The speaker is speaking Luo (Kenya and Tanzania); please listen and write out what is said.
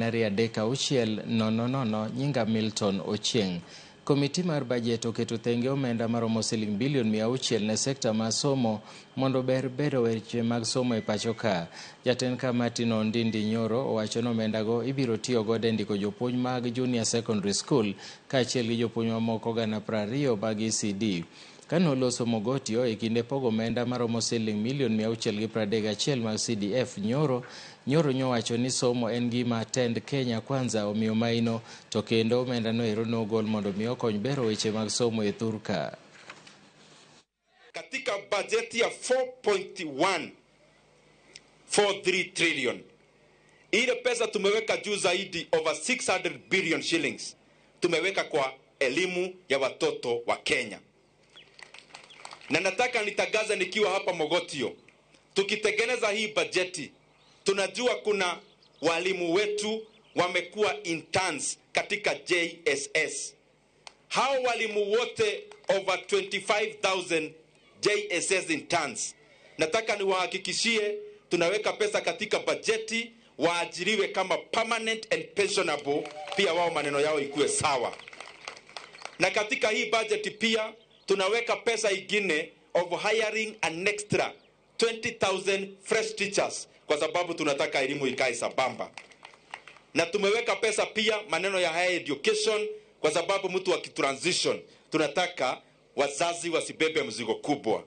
2 3 6 0 0 nyinga Milton Ochieng. Komiti mar bajet oketo thenge omenda maromo siling bilion 600 ne sekta mar somo mondo ber bero weche mag somo e pacho ka. Jatend kamati no Ndindi Nyoro owacho ni omendago ibiro tiyo godo e ndiko jopuonj mag Junior Secondary School kaachiel gi jopuonj mamoko 20,000 mag ECD. Kane oloso Mogotio e kinde pogo omenda maromo siling milion 631 mag CDF nyoro, Nyoro nyowacho ni somo en gima tend Kenya Kwanza omiyo maino to kendo omenda no ero nogol mondo mi okony bero weche mag somo e thur ka. Katika bajeti ya 4.143 trillion, ile pesa tumeweka juu zaidi, over 600 billion shillings, tumeweka kwa elimu ya watoto wa Kenya. Na nataka nitangaze nikiwa hapa Mogotio, tukitengeneza hii bajeti, tunajua kuna walimu wetu wamekuwa interns katika JSS. Hao walimu wote over 25,000 JSS interns, nataka niwahakikishie tunaweka pesa katika bajeti waajiriwe kama permanent and pensionable, pia wao maneno yao ikuwe sawa. Na katika hii bajeti pia tunaweka pesa ingine of hiring an extra 20,000 fresh teachers kwa sababu tunataka elimu ikae sambamba. Na tumeweka pesa pia maneno ya higher education kwa sababu mtu akitransition tunataka wazazi wasibebe mzigo kubwa.